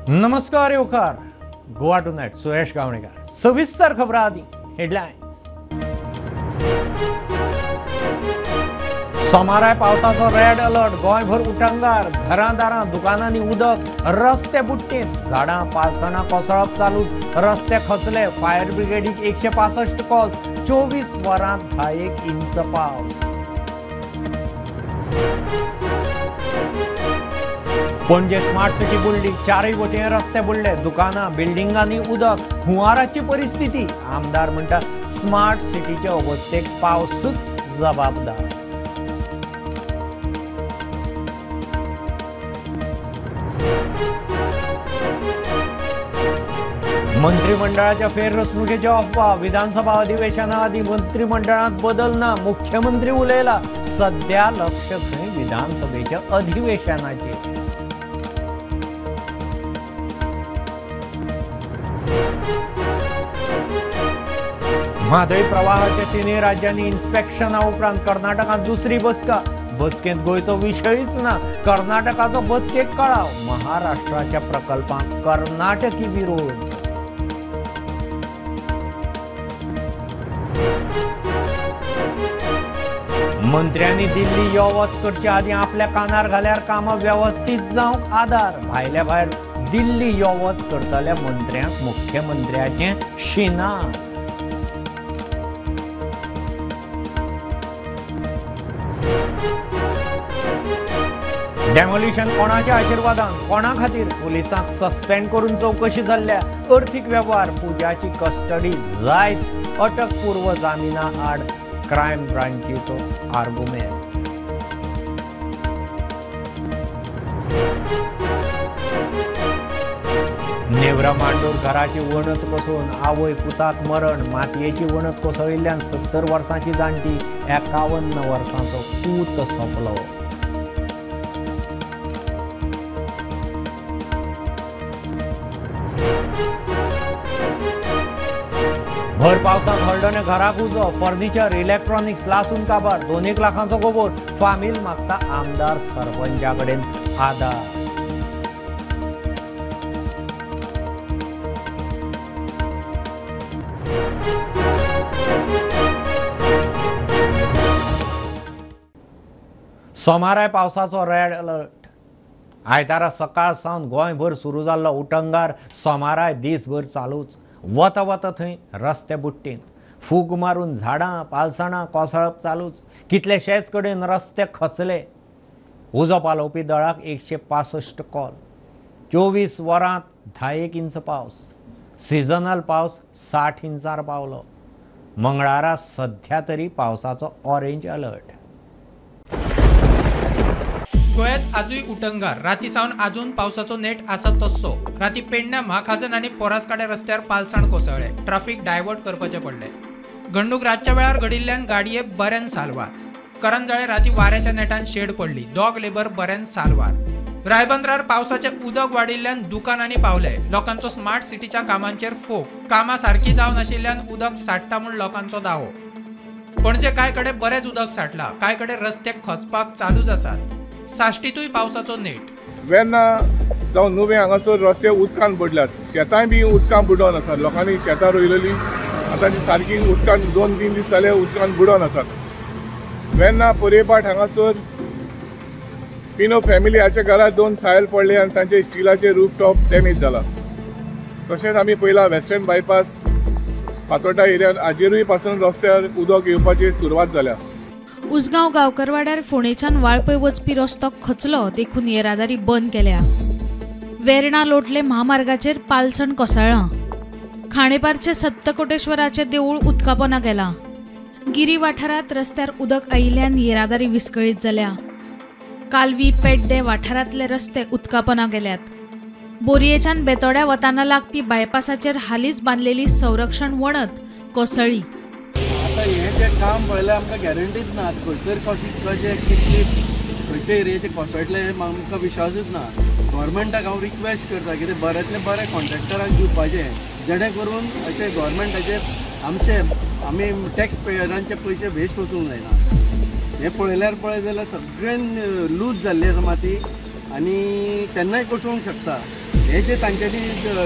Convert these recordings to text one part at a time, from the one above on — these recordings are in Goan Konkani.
नमस्कार येवकार गोवा टुनायट सुयश गावणेकर। सविस्तर खबरां आदी हेडलायन्स। सोमाराय पावसाचो रेड अलर्ट, गोंयभर उटंगार, घरां दारां दुकानांनी उदक, रस्ते बुडटेंत, झाडां पालसणां कोसळप चालूच, रस्ते खचले, फायर ब्रिगेडीक 165 कॉल, 24 वरांत 10 इंच पावस। पणजे स्मार्ट सिटी बुडली, चारय वटेन रस्ते बुडले, दुकानां बिल्डिंगांनी उदक, हुंवाराची परिस्थिती। आमदार म्हणटा स्मार्ट सिटीचे अवस्थेक पावसूच जबाबदार। मंत्रिमंडळाच्या फेररचणुकेची अफवा, विधानसभा अधिवेशना आदी मंत्रिमंडळात बदल ना, मुख्यमंत्री उलयला, सध्या लक्ष खंय विधानसभेच्या अधिवेशनाचेर। म्हादय प्रवाहाच्या तिनूय राज्यांनी इन्स्पेक्शना उपरांत कर्नाटकांत दुसरी बसका, बसकेंत गोंयचो विशयूच ना, कर्नाटकाचो बसकेक कळाव, महाराष्ट्राच्या प्रकल्पांक कर्नाटकी विरोध। मंत्र्यांनी दिल्ली यो वच करचे आदीं आपल्या कानार घाल्यार कामां वेवस्थीत जावंक आदार, भायल्या भायर दिल्ली यो वच करतल्या मंत्र्यांक मुख्यमंत्र्याचें शिनार। डेमोलिशन कोणाच्या आशिर्वादान, कोणा खातीर, पुलिसांक सस्पेंड करून चवकशी जाल्ल्या, अर्थीक वेव्हार, पुजाची कस्टडी जायच, अटकपूर्व जामिना आड क्रायम ब्रांचीचो आर्गुमेंट। नेवरा मांडूर घराची वणत कोसळून आवय पुताक मरण, मातयेची वणत कोसळिल्ल्यान 70 वर्सांची जाणटी, 51 वर्सांचो पूत सोंपलो। भर पावसांत हळदोणे घराक उजो, फर्निचर इलेक्ट्रॉनिक्स लासून काबार, 2 लाखांचो गोबोर, फामील मागता आमदार सरपंचा कडेन आदार। सोमाराय पावसाचो रेड अलर्ट, आयतारा सकाळ सावन गोंयभर सुरू जाल्लो उटंगार सोमाराय दीसभर चालूच, वता वता थंय रस्ते बुडटेंत, फूग मारून झाडां पालसणां कोसळप चालूच, कितलेशेच कडेन रस्ते खचले, उजो पालोवपी दळाक 165 कॉल, 24 वरांत 10 इंच पावस, सिजनल पावस 60 इंचार पावलो। मंगळारा सध्या तरी पावसाचो ऑरेंज अलर्ट। गोंयांत आजूय उटंगार, राती सावन आजून पावसाचो नेट आसा तस्सो। राती पेडण्या म्हाखाजन आनी पोरासकाड्या रस्त्यार पालसाण कोसळ्ळे, ट्राफिक डायवर्ट करपाचें पडलें। घडणूक रातच्या वेळार घडिल्ल्यान गाडये बऱ्यान साल्वार। करंजाळे राती वाऱ्याच्या नेटान शेड पडली, दोग लेबर बऱ्यान साल्वार। रायबंदरार पावसाचें उदक वाडिल्ल्यान दुकानांनी पावले, लोकांचो स्मार्ट सिटीच्या कामांचेर फोग, कामां सारकी जावनाशिल्ल्यान उदक साठटा म्हूण लोकांचो दावो। पणजे कांय कडेन बरेंच उदक साठलां, कांय कडेन रस्ते खचपाक चालूच आसात। साश्टीतूय पावसाचो नेट। वेर्ना जावं नुवें हांगासर रस्ते उदकान बुडल्यात, शेतांय बी उदकान बुडोवन आसात, लोकांनी शेतां रोयलेली आतां ती सारकी उदकान 2-3 दीस जाले उदकान बुडोवन आसात। वेर्ना पोरेपाट हांगासर पिनो फॅमिली हाच्या घरात 2 सायल पडले आनी तांचे स्टिलाचे रूफ टॉप डॅमेज जाला। तशेंच आमी पयला वेस्टर्न बायपास फातोर्डा एरियान हाजेरूय पासून रस्त्यार उदक येवपाची सुरवात जाल्या। उसगांव गांवकरवाड्यार फोंडेच्यान वाळपय वचपी रस्तो खचलो देखून येरादारी बंद केल्या। वेर्णा लोटले म्हामार्गाचेर पालसण कोसळ्ळां। खाणेपारचे सप्तकोटेश्वराचें देवूळ उदकापोना गेलां। गिरी वाठारांत रस्त्यार उदक आयिल्ल्यान येरादारी विस्कळीत जाल्या। कालवी पेड्डे वाठारांतले रस्ते उदकापोना गेल्यात। बोरयेच्यान बेतोड्या वताना लागपी बायपासाचेर हालींच बांदलेली संरक्षण वणत कोसळ्ळी। आतां हें जें काम पळयल्यार आमकां गॅरंटीच ना, खंयसर कशी कशें कितली खंयचे एरियेचें कोसळटलें हें आमकां विश्वासूच ना। गव्हर्मेंटाक हांव रिक्वेस्ट करता की तें बऱ्यांतलें बरें कॉन्ट्रॅक्टराक दिवपाचें, जेणे करून अशें गव्हर्मेंटाचे आमचे आमी टॅक्स पेयरांचे पयशे वेस्ट वचूंक जायना। हें पळयल्यार पळयत जाल्यार सगळें लूज जाल्ली आसा माती आनी केन्नाय कोसळूंक शकता। हे जे तांच्यांनी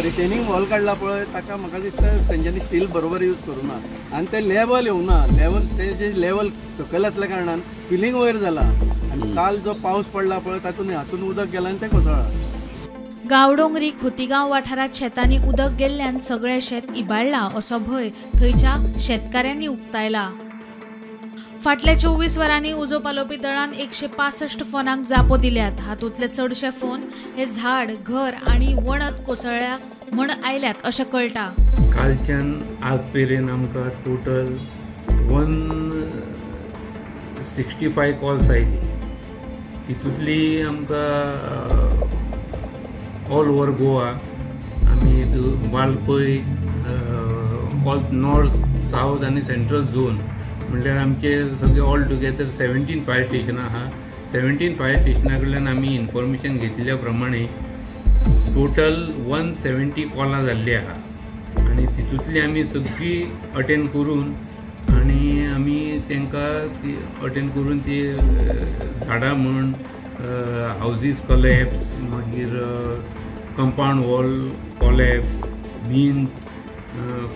रिटेनिंग वॉल काडला पळय ताका म्हाका दिसता तेंच्यांनी स्टील बरोबर यूज करूं ना आनी ते लेवल येवना. लेवल ते जे लेवल सकयल आसल्या कारणान फिलिंग वयर जाला आनी काल जो पावस पडला पळय तातूंत हातून उदक गेलां आनी तें कोसळ्ळां. गांवडोंगरी खोतीगांव वाठारांत शेतांनी उदक गेल्ल्यान सगळें शेत इबाडलां असो भंय थंयच्या शेतकाऱ्यांनी उक्तायला. फाटल्या 24 वरांनी उजो पालोवपी दळान 165 फोनांक जापो दिल्यात. हातूंतले चडशे फोन हे झाड, घर आनी वणत कोसळ्ळ्या म्हण आयल्यात अशें कळटा. कालच्यान आज मेरेन आमकां टोटल 165 कॉल्स आयली. तितूंतली आमकां ऑल ओवर गोवा आमी वाळपय, ऑल नॉर्थ, सावथ आनी सेंट्रल झोन म्हणल्यार आमचे सगळे ऑल टुगेदर 17 फायर स्टेशनां आहा. 17 फायर स्टेशना कडल्यान आमी इन्फॉर्मेशन घेतिल्ल्या प्रमाणे टोटल 170 कॉलां जाल्ली आहा आनी तितूंतली आमी सगळी अटेंड करून आनी आमी तांकां ती अटेंड करून ती झाडां म्हण, हावजीस कॉलॅप्स, मागीर कंपावंड वॉल कॉलॅप्स, बीन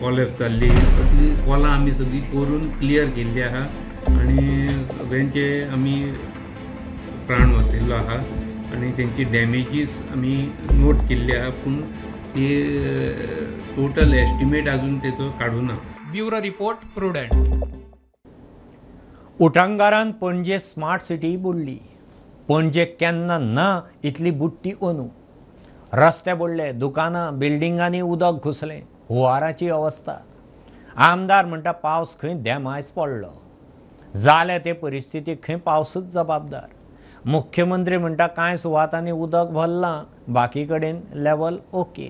कॉलॅप्स जाल्ली, असली कॉलां आमी सगळीं करून क्लियर केल्ली आहा आनी सगळ्यांचे आमी प्राण वाचयल्लो आहा आनी तेंची डॅमेजीस आमी नोट केल्ली आहा, पूण ती टोटल एस्टिमेट अजून तेचो काडूं ना. Bureau report, Prudent. उटंगारान पणजे स्मार्ट सिटी बुडली. पणजे केन्ना ना इतली बुडटी अंदू. रस्ते बुडले, दुकानां, बिल्डिंगांनी उदक घुसलें. हुंवाराची अवस्था. आमदार म्हणटा पावस खंय देमायच पडलो. जाल्या ते परिस्थितीक खंय पावसूच जबाबदार. मुख्यमंत्री म्हणटा कांय सुवातांनी उदक भरलां, बाकी कडेन लेवल ओके.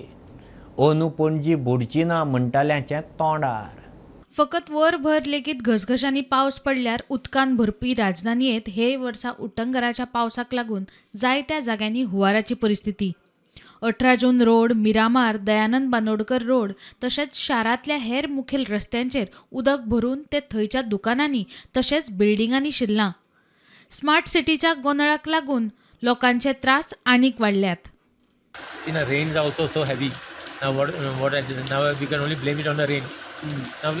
अंदू पणजी बुडची ना म्हणटाल्याचें तोंडार. फकत वरभर लेगीत घसघशांनी पावस पडल्यार उदकान भरपी राजधानयेंत हे वर्सा उटंगराच्या पावसाक लागून जायत्या जाग्यांनी हुंवाराची परिस्थिती. 18 जून रोड, मिरामार, दयानंद बांदोडकर रोड तशेंच शारांतल्या हेर मुखेल रस्त्यांचेर उदक भरून ते थंयच्या दुकानांनी तशेंच बिल्डिंगांनी शिरलां. स्मार्ट सिटीच्या गोंदळाक लागून लोकांचे त्रास आनीक वाडल्यात. Rains also so heavy. Now what now we can only blame it on the rain. Now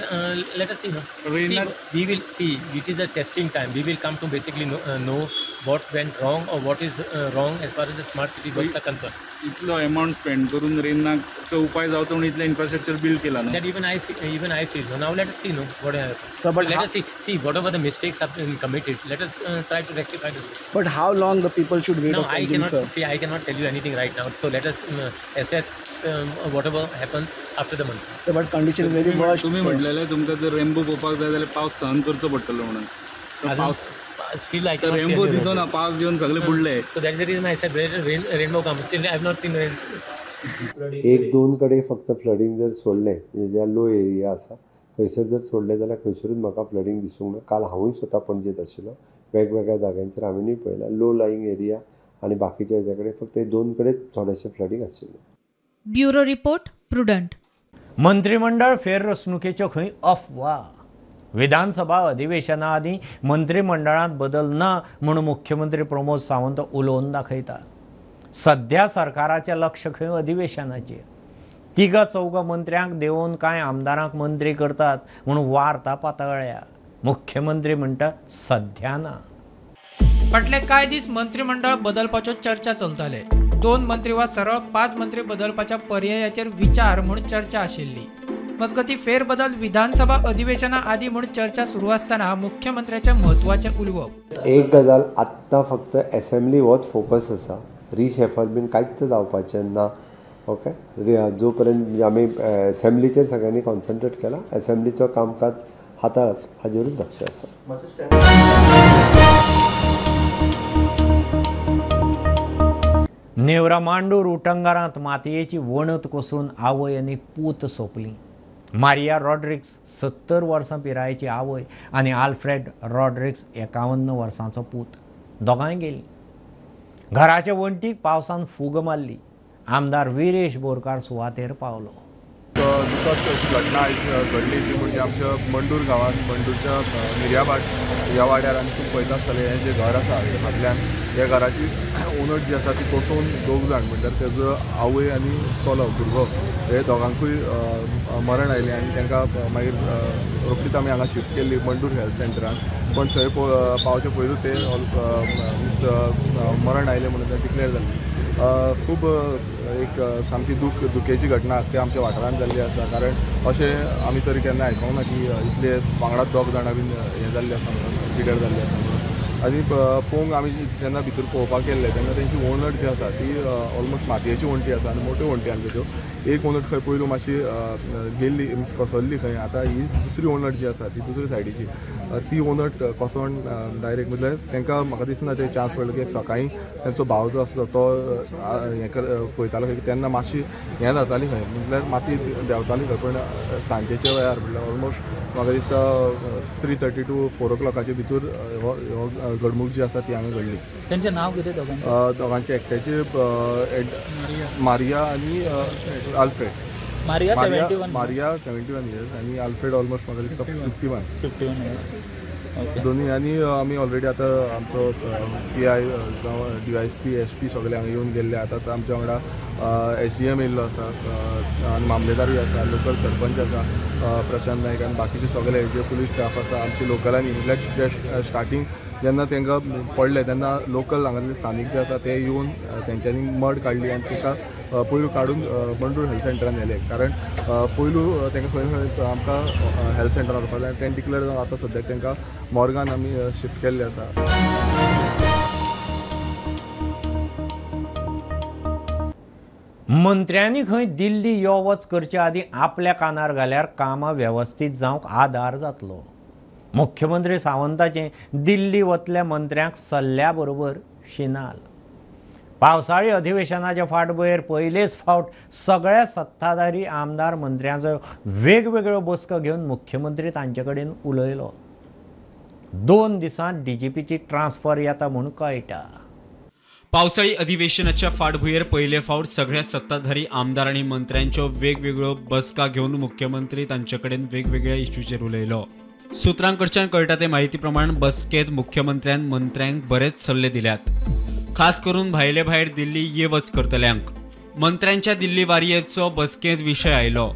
let us see. No? See, we will see. It is a testing time. We will come to basically know what went wrong or what is wrong as far as the smart city works are concerned. इतलो अमाउंट स्पेंड करून रेनाक उपाय जावचो म्हणून इतलें इन्फ्रास्ट्रक्चर बिल्ड केला न्हू. That even I feel. No? Now let us see. No, what happens. So, but let us see. See whatever the mistakes have been committed. Let us try to rectify them. But how long the people should wait? No, I cannot. See, I cannot tell you anything right now. So let us assess whatever happens after the month. So, but condition very worse. तुम्ही म्हटलेले तुमकां जर रेनबो पळोवपाक जाय जाल्यार पावस सहन करचो पडटलो म्हणून. पावस still I cannot rainbow दिसना, पावस येवन सगळे बुडले. So that is the reason I said rainbow comes. Still I have not seen rain. एक दोन कडेन फक्त फ्लडींग जर सोडलें, ज्या लो एरिया आसा थंयसर जर सोडलें जाल्यार खंयसरूच म्हाका फ्लडींग दिसूंक ना. काल हांवूय स्वता पणजेंत आशिल्लो, वेगवेगळ्या जाग्यांचेर हांवेंनूय पळयलां. लो लायींग एरिया आनी बाकीच्या हेज्या कडेन फक्त दोन कडेन थोडेशें फ्लडींग आशिल्लें. Bureau report, Prudent. मंत्रिमंडळ फेररचणुकेच्यो खंय अफवा. विधानसभा अधिवेशना आदीं मंत्रिमंडळांत बदल ना म्हूण मुख्यमंत्री प्रमोद सावंत उलोवन दाखयता. सध्या सरकाराचें लक्ष खंय अधिवेशनाचेर. तिगा चौगा मंत्र्यांक देंवोवन कांय आमदारांक मंत्री करतात म्हूण वार्ता पातळ्ळ्या. मुख्यमंत्री म्हणटा सध्या ना. फाटले कांय दीस मंत्रिमंडळ बदलपाच्यो चर्चा चलताले. 2 मंत्री वा सरळ 5 मंत्री बदलपाच्या पर्यायाचेर विचार म्हूण चर्चा आशिल्ली. मजगती फेरबदल विधानसभा अधिवेशना आदी म्हूण चर्चा सुरू आसतना मुख्यमंत्र्याचें म्हत्वाचें उलोवप. एक गजाल आत्तां फक्त एसेंब्ली होच फोकस आसा, रिशेफल बीन कांयच जावपाचें ना. ओके, जो पर्यंत आमी एसेंब्लीचेर सगळ्यांनी कॉन्सन्ट्रेट केला, एसेंब्लीचो कामकाज हाताळप हाजेरूच लक्ष आसा. नेवरा मांडूर उटंगारांत मातयेची वणत कोसळून आवय आनी पूत सोंपली. मारिया रॉड्रिक्स 70 वर्सां पिरायेची आवय आनी आल्फ्रेड रॉड्रिक्स 51 वर्सांचो पूत, दोगांय गेलीं. घराचे वण्टीक पावसान फूग मारली. आमदार विरेश बोरकार सुवातेर पावलो. दुखद अशी घटना आयज घडली ती म्हणजे आमच्या मंडूर गांवांत, मंडूरच्या मिर्याभाट ह्या वाड्यार आनी तुमी पळयता आसतले हें जें घर आसा ते फाटल्यान ह्या घराची उनट जी आसा ती कोसळून दोग जाण म्हणल्यार तेजो आवय आनी चलो भुरगो हे दोगांकूय मरण आयलें आनी तांकां मागीर रोखडीच आमी हांगा शिफ्ट केल्ली मंडूर हेल्थ सेंटरान. पण थंय पावचे पयलू ते मिन्स मरण आयलें म्हणून ते डिक्लेअर जाल्ली. खूब एक सामकी दुखेची घटना ते आमच्या वाठारांत जाल्ली आसा, कारण अशें आमी तरी केन्ना आयकूंक ना की इतले वांगडाच दोग जाणां बीन हें जाल्लें आसा म्हणून, डिक्लेअर जाल्लें आसा म्हणून. आनी पळोवंक आमी जेन्ना भितर पळोवपाक गेल्ले तेन्ना तेंची वणट जी आसा ती ऑलमोस्ट मातयेची वण्टी आसा आनी मोट्यो वण्टी आसल्यो त्यो. एक वणट खंय पयलू मातशी गेल्ली मिन्स कोसळ्ळी खंय, आतां ही दुसरी वणट जी आसा ती दुसरी सायडीची ती वणट कोसळून डायरेक्ट म्हटल्यार तांकां म्हाका दिसना ते चान्स पडलो की सकाळीं तेंचो भाव जो आसलो तो हें पळयतालो खंय तेन्ना मातशी हें जाताली खंय म्हटल्यार माती देंवताली खंय, पण सांजेच्या वेळार म्हटल्यार ऑलमोस्ट म्हाका दिसता 3:30 to 4 o'clock भितर हो घडणूक जी आसा ती हांगा घडली. तेंचें नांव कितें दोगांचें? दोगांचे एकट्याचे मारिया आनी आल्फ्रेड. मारिया 71, मारिया 71 इयर्स आनी आल्फ्रेड ऑलमोस्ट म्हाका दिसता 51 इयर्स दोनूय. आनी आमी ऑलरेडी आतां आमचो PI जावं DYSP SP सगळे हांगा येवन गेल्ले. आतां आमच्या वांगडा SDM येयल्लो आसा आनी मामलेदारूय आसा, लोकल सरपंच आसा प्रशांत नायक आनी बाकीचे सगळे जे पुलीस स्टाफ आसा आमचे लोकलांनी. म्हटल्यार स्टार्टींग जेन्ना तांकां पडलें तेन्ना लोकल हांगातले स्थानीक जे आसा ते येवन तेंच्यांनी मड काडली आनी तांकां पयलू काडून मंडूर हेल्थ सेंटरान व्हेले, कारण पयलू तांकां खंय खंय आमकां हेल्थ सेंटरान व्हरपाक जाय. तें डिक्लेअर जावन आतां सद्याक तांकां मॉर्गान आमी शिफ्ट केल्ले आसा. मंत्र्यांनी खंय दिल्ली यो वच करचे आदीं आपल्या कानार घाल्यार कामां वेवस्थीत जावंक आदार जातलो. मुख्यमंत्री सावंताचें दिल्ली वतल्या मंत्र्यांक सल्ल्या बरोबर शिनाल. पावसाळी अधिवेशनाच्या फाटभुंयेर पयलेच फावट सगळ्या सत्ताधारी आमदार मंत्र्यांचो वेगवेगळ्यो बसका घेवन मुख्यमंत्री तांचे कडेन उलयलो. 2 दिसांत DGPची ट्रान्सफर येता म्हूण कळटा. पावसाळी अधिवेशनाच्या फाटभुंयेर पयले फावट सगळ्या सत्ताधारी आमदार आनी मंत्र्यांच्यो वेगवेगळ्यो बसका घेवन मुख्यमंत्री तांचे कडेन वेगवेगळ्या इश्यूचेर उलयलो. सूत्रांकडच्यान कळटा ते माहिती प्रमाण बसकेत मुख्यमंत्र्यान मंत्र्यांक बरेच सल्ले दिल्यात, खास करून भायले भायर दिल्ली ये वच करतल्यांक. मंत्र्यांच्या दिल्ली वारयेचो बसकेंत विशय आयलो.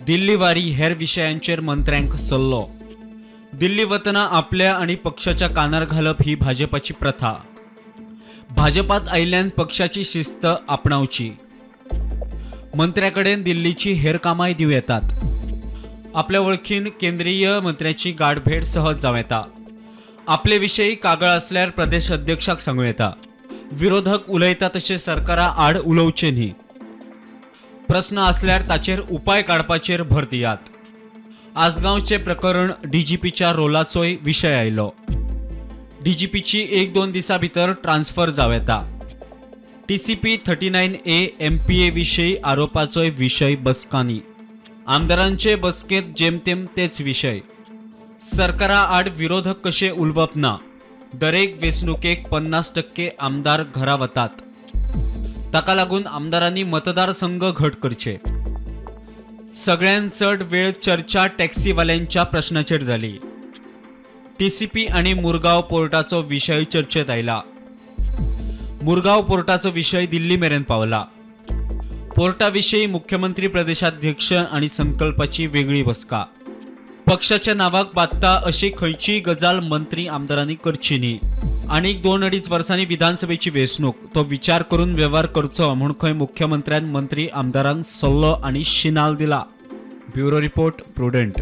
दिल्ली वारी हेर विशयांचेर मंत्र्यांक सल्लो. दिल्ली वतना आपल्या आनी पक्षाच्या कानार घालप ही भाजपाची प्रथा. भाजपात आयिल्ल्यान पक्षाची शिस्त आपणावची. मंत्र्याकडेन दिल्लीची हेर कामांय दिवं येतात. आपल्या वळखीन केंद्रीय मंत्र्याची गाठभेट सहज जावं येता. आपले विशयी कागळ आसल्यार प्रदेश अध्यक्षाक सांगू येता. विरोधक उलयता तशें सरकारा आड उलोवचें न्ही. प्रस्न आसल्यार ताचेर उपाय काडपाचेर भर दियात. आसगांवचें प्रकरण DGPच्या रोलाचोय विशय आयलो. DGPची 1-2 दिसां भितर ट्रान्सफर जावं येता. TCP 39A MPA विशीं आरोपाचोय विशय बसकांनी. आमदारांचे बसकेंत जेमतेम तेच विशय. सरकारा आड विरोधक कशे उलोवप ना. दरेक वेंचणुकेक 50% आमदार घरा वतात. ताका लागून आमदारांनी मतदारसंघ घट करचे. सगळ्यांत चड वेळ चर्चा टॅक्सीवाल्यांच्या प्रश्नाचेर जाली. TCP आनी मुरगांव पोर्टाचो विशय चर्चेत आयला. मुरगांव पोर्टाचो विशय दिल्ली मेरेन पावला. पोर्टा विशीं मुख्यमंत्री प्रदेशाध्यक्ष आनी संकल्पाची वेगळी बसका. पक्षाच्या नावाक बादता अशी खंयचीय गजाल मंत्री आमदारांनी करची न्ही. आनीक 2-2.5 वर्सांनी विधानसभेची वेंचणूक, तो विचार करून वेव्हार करचो म्हूण खंय मुख्यमंत्र्यान मंत्री आमदारांक सल्लो आनी शिनाल दिला. Bureau report, Prudent.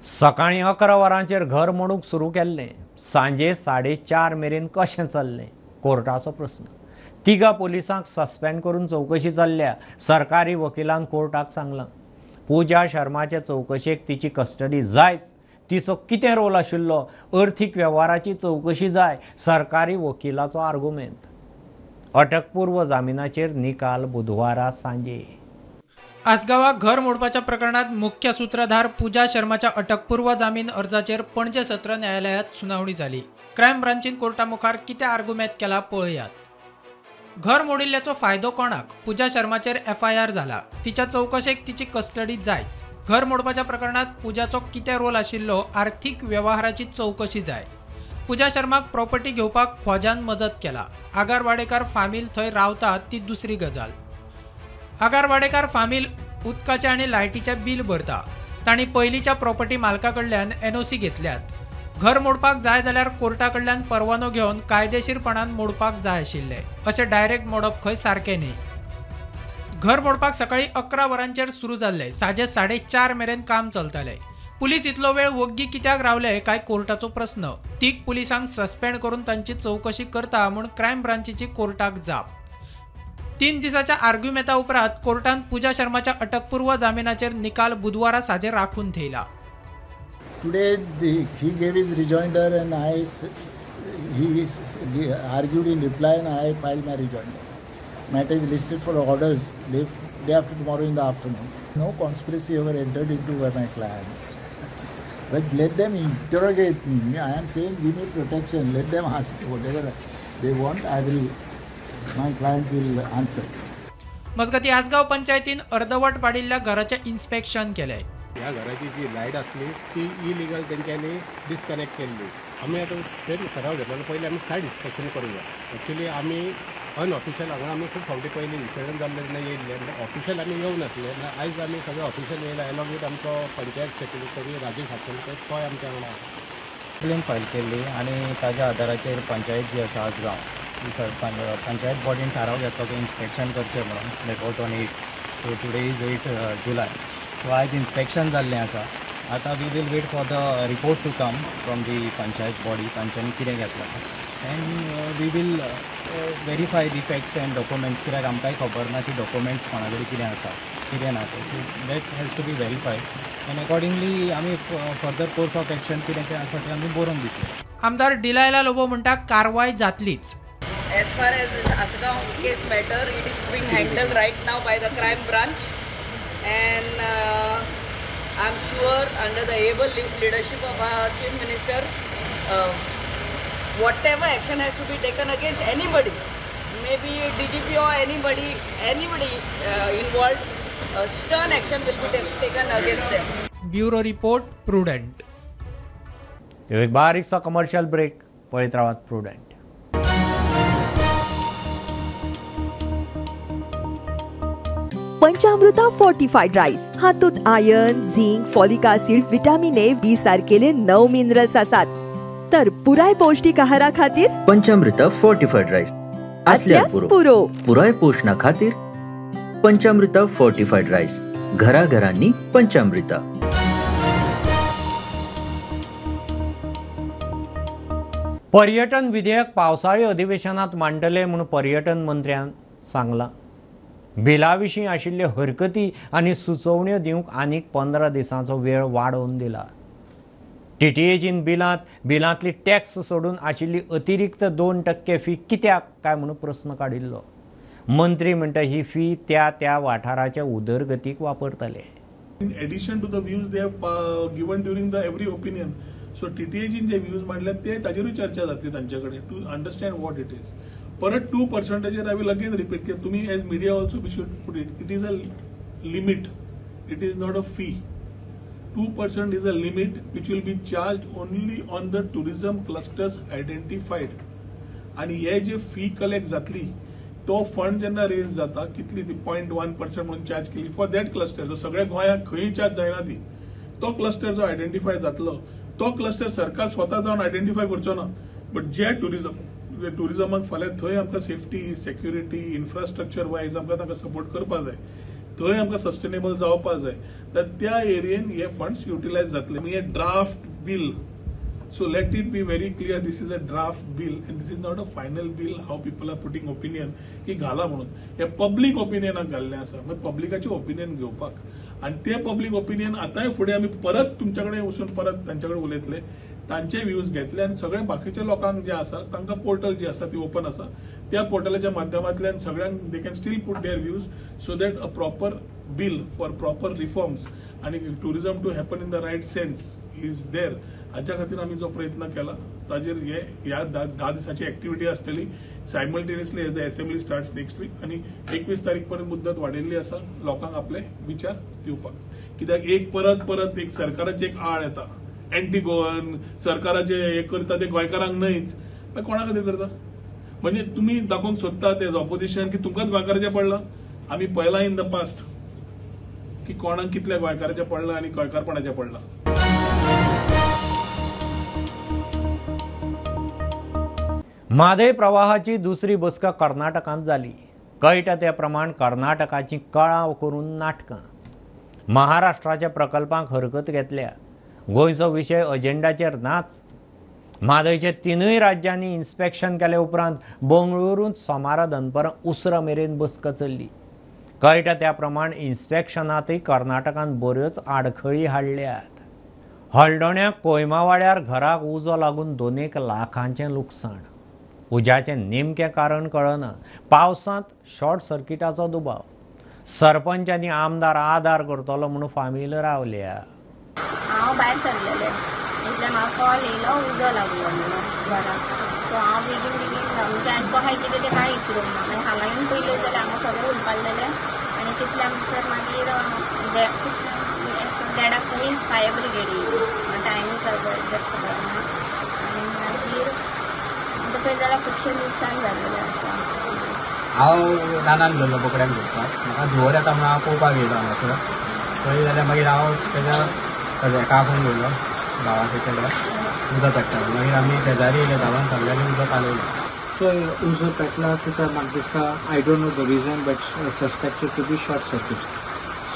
सकाळीं 11 वरांचेर घर मोडूंक सुरू केल्लें, सांजे 4:30 मेरेन कशें चल्लें कोर्टाचो प्रस्न. 3 पोलिसांक सस्पेंड करून चवकशी चल्ल्या. सरकारी वकिलान कोर्टाक सांगलां पूजा शर्माचे चवकशेक तिची कस्टडी जायच, तिचो कितें रोल आशिल्लो, अर्थीक वेव्हाराची चवकशी जाय, सरकारी वकिलाचो आर्गुमेंत. अटकपूर्व जामिनाचेर निकाल बुधवारा सांजे. आसगांवाक घर मोडपाच्या प्रकरणात मुख्य सूत्रधार पूजा शर्माच्या अटकपूर्व जामीन अर्जाचेर पणजे सत्र न्यायालयात सुनावणी जाली. क्रायम ब्रांचीन कोर्टा मुखार कितें आर्गुमेंत केला पळयात. घर मोडिल्ल्याचो फायदो कोणाक? पुजा शर्माचेर एफआयआर जाला, तिच्या चवकशेक तिची कस्टडी जायच. घर मोडपाच्या प्रकरणात पुजाचो कितें रोल आशिल्लो, आर्थीक व्यवहाराची चवकशी जाय. पुजा शर्माक प्रॉपर्टी घेवपाक ख्वाजान मजत केला. आगारवाडेकार फामील थंय रावता ती दुसरी गजाल. आगारवाडेकार फामील उदकाचें आनी लायटीचें बील भरता. तांणी पयलींच्या प्रॉपर्टी मालका कडल्यान एनओसी घेतल्यात. घर मोडपाक जाय जाल्यार कोर्टा कडल्यान परवानो घेवन कायदेशीरपणान मोडपाक जाय आशिल्लें. अशें डायरेक्ट मोडप खंय सारकें न्ही. घर मोडपाक सकाळीं 11 वरांचेर सुरू जाल्लें. साजे 4:30 मेरेन काम चलतालें. पुलीस इतलो वेळ वग्गी कित्याक रावले काय कोर्टाचो प्रस्न. तीग पुलिसांक सस्पेंड करून तांची चवकशी करता म्हूण क्रायम ब्रांचीची कोर्टाक जाप. 3 दिसाच्या आर्ग्युमेंता उपरांत कोर्टान पुजा शर्माच्या अटकपूर्व जामिनाचेर निकाल बुधवारा साजे राखून थेयला. Today he gave his rejoinder and he argued in reply and I filed my rejoinder. Matter is listed for orders day after tomorrow in the afternoon. No conspiracy ever entered into by my client. But let them interrogate me. I am saying give me protection. Let them ask whatever they want. I will, my client will answer. मजगती आसगांव पंचायतीन अर्दवट पाडिल्ल्या घराचें इन्स्पेक्शन केलें. ह्या घराची जी लायट आसली ती इलिगल तेंच्यांनी डिस्कनेक्ट केल्ली. आमी आतां सेम ठराव घेतलो पयलीं आमी सायड इन्स्पेक्शन करूया. एक्चुली आमी अनऑफिशियल हांगा आमी खूब फावटी पयलीं इन्सिडंट जाल्ले तेन्ना येयल्ले, ऑफिशियल आमी येवनासले. आयज आमी सगळे ऑफिशियल येयले एलॉंग वीथ आमचो पंचायत सेक्रेटरी राजेश हातकणकर तोय आमच्या वांगडा आसा. कंप्लेन फायल केल्ली आनी ताज्या आदाराचेर पंचायत जी आसा आसगांव ही पंचायत बॉडीन थाराव घेतलो की इन्स्पेक्शन करचें म्हणून. That was on 8. So today is 8 July. So आयज इन्स्पेक्शन जाल्लें आसा. आतां we will wait for the report to come from the panchayat body, तांच्यांनी कितें घेतलां and we will verify the facts and documents. कित्याक आमकांय खबर ना की डॉक्युमेंट्स कोणा कडेन कितें आसा कितें ना तें. So that has to be verified and accordingly आमी फर्दर कोर्स ऑफ एक्शन कितें तें आसा तें आमी बरोवन दितले. आमदार डिलायला लोबो म्हणटा कारवाय जातलीच. As far as Assagao case matter, it is being handled right now by the crime branch, and I'm sure under the able leadership of our Chief Minister, whatever action has to be taken against anybody, maybe DGP or anybody involved, stern action will be taken against them. Bureau Report, Prudent. एक बारीकसो कमर्शियल ब्रेक. पळयत रावात प्रुडंट. पंचामृता फोर्टिफाईड राईस हातूंत iron, zinc, folic acid, vitamin A, B सारकेले 9 मिनरल्स आसात. तर पुराय पौष्टिक आहारा खातीर पंचामृता फोर्टिफाईड राईस असल्यार पुरो. पुराय पोषणा खातीर पंचामृता फोर्टिफाईड राईस घराघरांनी पंचामृता. पर्यटन विधेयक पावसाळी अधिवेशनात मांडले म्हूण पर्यटन मंत्र्यान सांगलां. बिला विशीं आशिल्ल्यो हरकती आनी सुचोवण्यो दिवंक आनीक 15 दिसांचो वेळ वाडोवन दिला. टीटीएजीन बिलांतली टॅक्स सोडून आशिल्ली अतिरिक्त 2% फी कित्याक काय म्हणून प्रस्न काडिल्लो. मंत्री म्हणटा ही फी त्या त्या वाठाराच्या उदरगतीक वापरतले. In addition to the views they have given during the every opinion, so टीटीएजीन J views मांडल्यात ते ताजेरूय चर्चा जातली तांचे कडेन to understand what it is. परत 2%चेर I will again repeat की तुमी as media also we should put it, it is a limit, it is not a fee. 2% is a limit which will be charged only on the tourism clusters identified. आणि हे जे फी कलेक्ट जातली तो फंड जेन्ना रेज जाता कितली ती 0.1% म्हणून चार्ज केली फॉर that cluster, जो सगळ्या गोंयांत खंय चार्ज जायना ती, तो क्लस्टर जो आयडेंटिफाय जातलो तो क्लस्टर सरकार स्वता जावन आयडेंटिफाय करचो ना, बट जे टुरिजमाक फाल्यां थंय आमकां सेफ्टी, सेक्युरिटी, इन्फ्रास्ट्रक्चर वायज आमकां तांकां सपोर्ट करपाक जाय, थंय आमकां सस्टेनेबल जावपाक जाय, तर त्या एरियेन हे फंड्स युटिलायज जातले. हे draft bill, so let it be very clear, this is a draft bill and this is not a final bill. How people are putting opinion की घाला म्हणून, हे पब्लीक ओपिनियनाक घाल्लें आसा, मागीर पब्लिकाचें ओपिनियन घेवपाक आनी ते पब्लीक ओपिनियन आतांय फुडें आमी परत तुमच्या कडेन वचून परत तांचे कडेन उलयतले, तांचे व्यूज घेतले आनी सगळे बाकीच्या लोकांक जे आसा तांकां पोर्टल जी आसा ती ओपन आसा, त्या पोर्टलाच्या माध्यमांतल्यान सगळ्यांक they can still put their views so that a proper bill for proper reforms आनी tourism to happen in the right sense is there. हाच्या खातीर आमी जो प्रयत्न केला ताजेर हे ह्या 10 दिसाची एक्टिविटी आसतली. Simultaneously as the assembly starts next week आनी 21 तारीख पर्यंत मुद्दत वाडयल्ली आसा लोकांक आपले विचार दिवपाक. कित्याक एक परत परत एक सरकाराचे एक आळ येता, एंटी गोवन सरकाराचे हे करता ते गोंयकारांक न्हयच, मागीर कोणा खातीर करता? म्हणजे तुमी दाखोवंक सोदता ते ऑपोजिशन की तुमकांच गोंयकाराचें पडलां. आमी पळयलां इन the past की कोणाक कितल्या गोंयकाराचें पडलां आनी गोंयकारपणाचें पडलां. म्हादय प्रवाहाची दुसरी बसका कर्नाटकांत जाली. कळटा ते प्रमाण कर्नाटकाची कळाव करून नाटकां. महाराष्ट्राच्या प्रकल्पांक हरकत घेतल्या. गोंयचो विशय अजेंडाचेर नाच. म्हादयचे 3 राज्यांनी इन्स्पेक्शन केले उपरांत बंगळुरूंत सोमारा दनपरां उसरां मेरेन बसका चल्ली. कळटा त्या प्रमाण इन्स्पेक्शनांतय कर्नाटकान बऱ्योच आडखळी हाडल्यात. हळदोण्या कोयमावाड्यार घराक उजो लागून 2 लाखांचें लुकसाण. उज्याचें नेमकें कारण कळना. पावसांत शॉर्ट सर्किटाचो दुबाव. सरपंच आनी आमदार आदार करतलो म्हणून फामील रावल्या. हांव भायर सरलेलें इतल्यान म्हाका कॉल येयलो उजो लागलो म्हणून घराक. सो हांव बेगीन बेगीन म्हणजे हांवें कशें कितें तें कांय विचारूंक ना. मागीर हांगा येवन पयलें जाल्यार हांगा सगळें उलपालेलें आनी तितल्या म्हणसर मागीर देडाक पयलीं फायर ब्रिगेड येयली. टायमूय जास्त खबर ना. आनी मागीर पळयत जाल्यार खुबशें लुकसाण जालेलें आसा. हांव रानान गेल्लो बोकड्यांक धरपाक. म्हाका धुंवर येता म्हणून हांव पळोवपाक येयलो हांगासर. पळयलें जाल्यार मागीर हांव तेज्या हेका आपोवन गेलो भावाच्या चेड्याक उदक पेट्टा. मागीर आमी शेजारी येयले धांवन सगळ्यांनी उदक कालयलें. सो उजो पेटला तिका म्हाका दिसता I don't know the reason but suspected to be short circuit.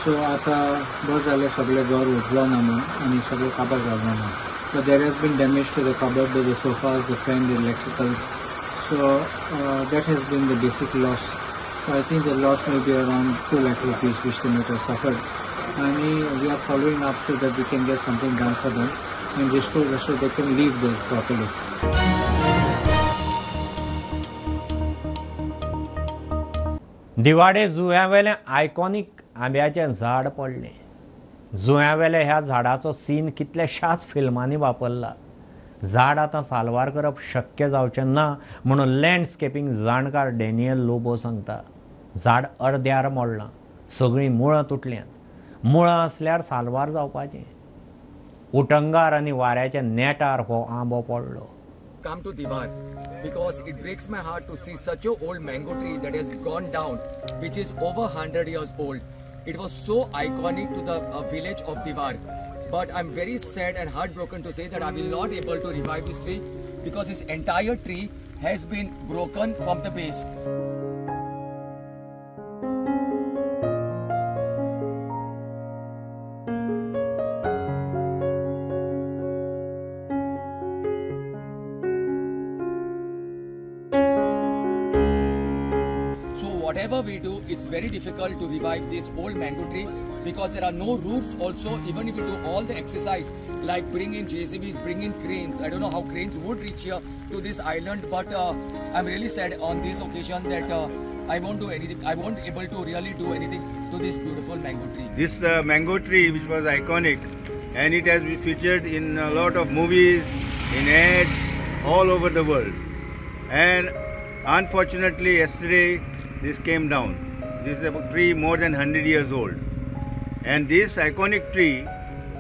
So आतां बरें जालें सगळें घर उठलो ना म्हणून आनी सगळें काबार जालो ना. But there has been damage to the cupboard, the sofas, the fan, the electricals. So that has been the basic loss. So I think the loss may be around 2 lakh rupees which they might have suffered. And we are following up so that we can get something done for them and restore so they can live there properly. Divar जुंव्यावेलें आयकॉनिक आंब्याचें झाड पडलें. जुंव्यावेल्या ह्या झाडाचो सीन कितल्याशाच फिल्मांनी वापरला. झाड आतां साल्वार करप शक्य जावचें ना म्हणून लँडस्केपींग जाणकार डॅनियल लोबो सांगता. झाड अर्द्यार मोडलां, सगळीं मुळां तुटल्यांत. मुळां आसल्यार साल्वार जावपाचें. उटंगार आनी वाऱ्याच्या नेटार हो आंबो पडलो. Come to Diwar because it breaks my heart to see such a old mango tree that has gone down, which is over 100 years old. It was so iconic to the village of Diwar, but I'm very sad and heartbroken to say that I will not able to revive this tree because this entire tree has been broken from the base. Whatever we do, it's very difficult to revive this old mango tree because there are no roots also. Even if we do all the exercise like bring in JCBs, bring in cranes, I don't know how cranes would reach here to this island, but I'm really sad on this occasion that I won't do anything. I won't able to really do anything to this beautiful mango tree. This mango tree, which was iconic, and it has been featured in a lot of movies, in ads, all over the world. And unfortunately, yesterday this came down. This is a tree more than 100 years old. And this iconic tree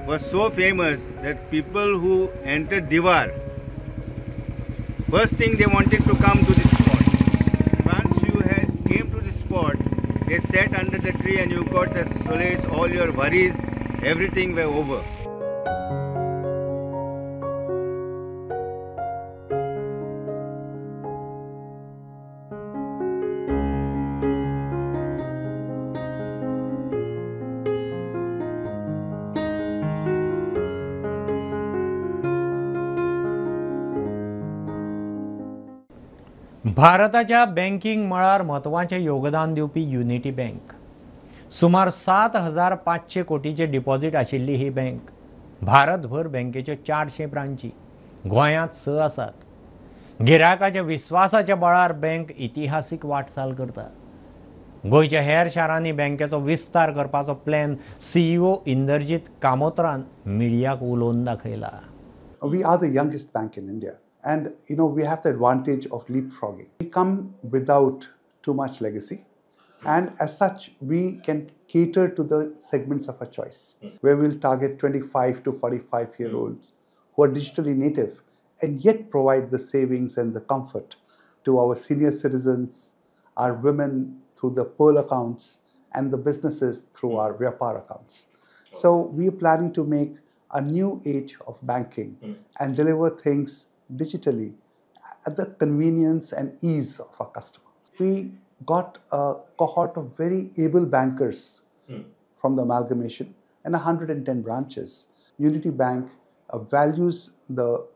was so famous that people who entered Diwar, first thing they wanted to come to this spot. Once you had came to this spot, they sat under the tree and you got the solace, all your worries, everything were over. भारताच्या बँकिंग मळार म्हत्वाचें योगदान दिवपी युनिटी बँक सुमार 7,500 कोटीचे डिपॉझिट आशिल्ली ही बँक भारतभर बँकेच्यो 400 ब्रांची गोंयांत 6 आसात. गिरायकाच्या विस्वासाच्या बळार बँक इतिहासीक वाटचाल करता. गोंयच्या हेर शारांनी बँकेचो विस्तार करपाचो प्लॅन सीईओ इंदरजीत कामोत्रान मिडियाक उलोवन दाखयला. We are the youngest bank in India. And you know, we have the advantage of leapfrogging. We come without too much legacy, and as such, we can cater to the segments of our choice, where we'll target 25 to 45-year-olds who are digitally native and yet provide the savings and the comfort to our senior citizens, our women through the Pearl accounts, and the businesses through our Vyapar accounts. So we are planning to make a new age of banking and deliver things digitally at the convenience and ease of our customer. We got a cohort of very able bankers from the amalgamation and 110 branches. Unity Bank values the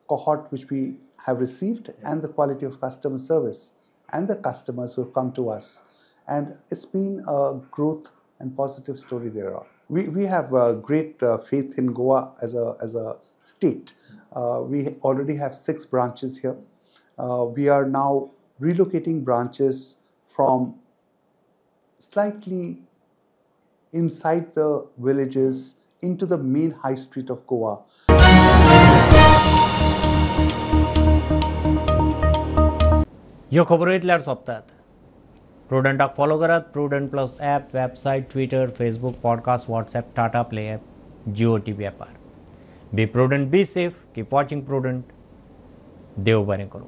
cohort which we have received and the quality of customer service and the customers who have come to us. And it's been a growth and positive story thereon. We have great faith in Goa as a state. We already have 6 branches here. We are now relocating branches from slightly inside the villages into the main high street of Goa. ह्यो खबरो इतल्यार सोंपतात. प्रुडंटाक फॉलो करात. Prudent plus app, website, Twitter, Facebook, podcast, WhatsApp, Tata Play app, Jio TV ॲपार. Be prudent, be safe, keep watching Prudent. देव बरें करूं.